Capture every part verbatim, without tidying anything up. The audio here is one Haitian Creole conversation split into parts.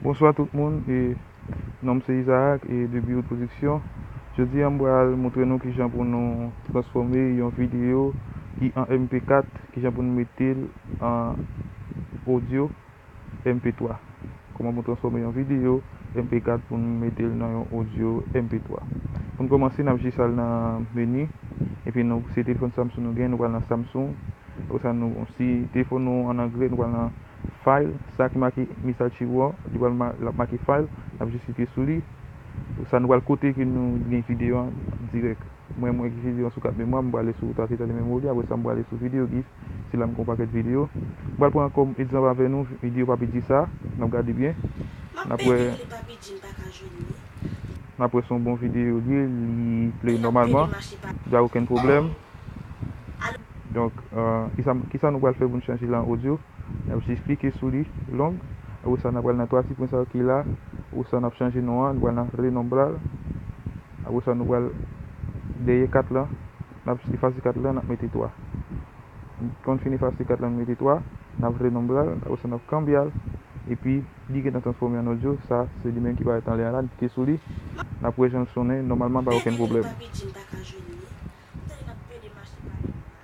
Bonswa tout moun, e non m se Isaac e de Build Production. Jodi a m pral montre nou kijan pou nou transfòme yon videyo ki an M P kat, kijan pou nou mete l an odyo M P twa. Kòman pou transfòme yon videyo M P kat pou nou mete l nan yon odyo M P twa. Pou n kòmanse, n ap jis al nan meni, epi nou, se telefòn Samsung nou gen, nou pral nan Samsung. Apre sa, nou, si telefòn nou an anglè, nou pral nan File, sa ki make Miss Archivo, li pral ma-, l ap make File, n ap jis klike sou li. Sa nou pral kote ke nou gen videyo an dirèk. Mwen, mwen gen videyo an sou kat memwa, m prale sou Target Element Memory, apre sa m prale sou Video GIF, se la m gen yon pakèt videyo. M pral pran kòm egzanp avè nou, videyo Papi G sa, n ap gade byen. N ap wè, n ap wè se yon bon videyo li ye, li play nòmalman, pa okenn pwoblèm. Donk, euh, kisa, kisa nou pral fè pou n chanje l an odyo? N ap jis klike sou li, long. Apre sa, n ap pral nan twa ti pwen sa yo ki la. Apre sa, n ap chanje non an, nou pral nan renonbre l. Apre sa, nou pral dèyè kat lan, n ap efase kat lan, n ap mete twa. Kon n fin efase kat lan, nou mete twa, n ap renonbre l, apre sa, n ap kanbye l. Epi, li gentan transfòme an odyo, sa, se li menm ki parèt anlè a la, n klike sou li. N ap wè jan l sonnen, nòmalman, pa okenn pwoblèm.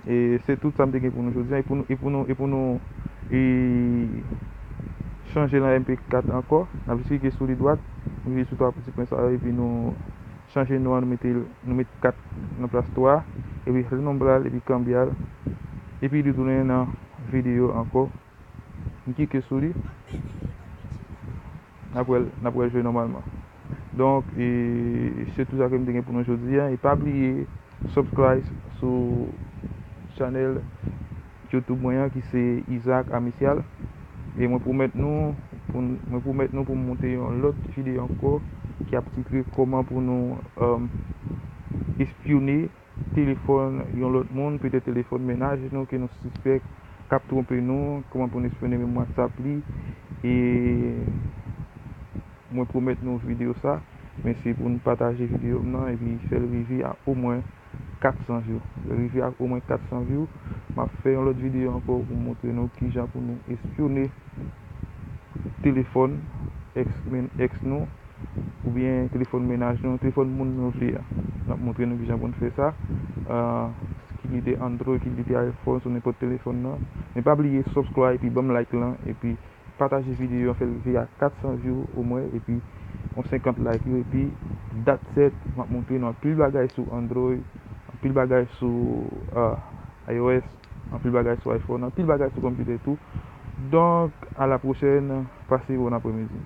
E se tout sa m te gen pou nou jodi a. E pou nou, e pou nou, e pou nou, e chanje l an M P kat ankò, n ap jis klike sou li dwat, nou klike sou twa ti pwen sa yo, epi nou chanje non an, nou mete, nou met kat nan plas twa, epi renonbre l, epi kanbye l, epi li tounen nan videyo ankò. M klike sou li. N ap wè l, n ap wè l jwe nòmalman. Donk, e, se tout sa ke m te gen pou nou jodi a. E pa bliye subscribe sou channel YouTube mwen an ki se Isaac Amicial. E mwen pwomèt nou, pou, mwen pwomèt nou pou m monte yon lòt videyo ankò ki ap titre kòman pou nou, um, espyone telefòn yon lòt moun, petèt telefòn mennaj nou ke nou sispèk k ap twonpe nou, kòman pou nou espyone menm WhatsApp li. E mwen pwomèt nou videyo sa, men se pou nou pataje videyo m nan epi fè l rive a omwen kat san view. Lè l rive a omwen kat san view, m ap fè yon lòt videyo ankò pou montre nou kijan pou nou espyone telefòn èks, men, èks nou, oubyen telefòn mennaj nou, telefòn moun nou vle a. N ap montre nou kijan pou n fè sa. Ah, ki li te Android, ki li te iPhone, sou nenpòt telefòn nan. Men pa bliye subscribe, epi ban m like lan, epi pataje videyo an, fè l rive a kat san view omwen, epi yon senkant like yo, epi that's it, m ap montre nou anpil bagay sou Android, anpil bagay sou, ah, iOS, anpil bagay sou iPhone, anpil bagay sou konpitè tou. Donk, a la pwochèn, pase yon bon aprèmidi.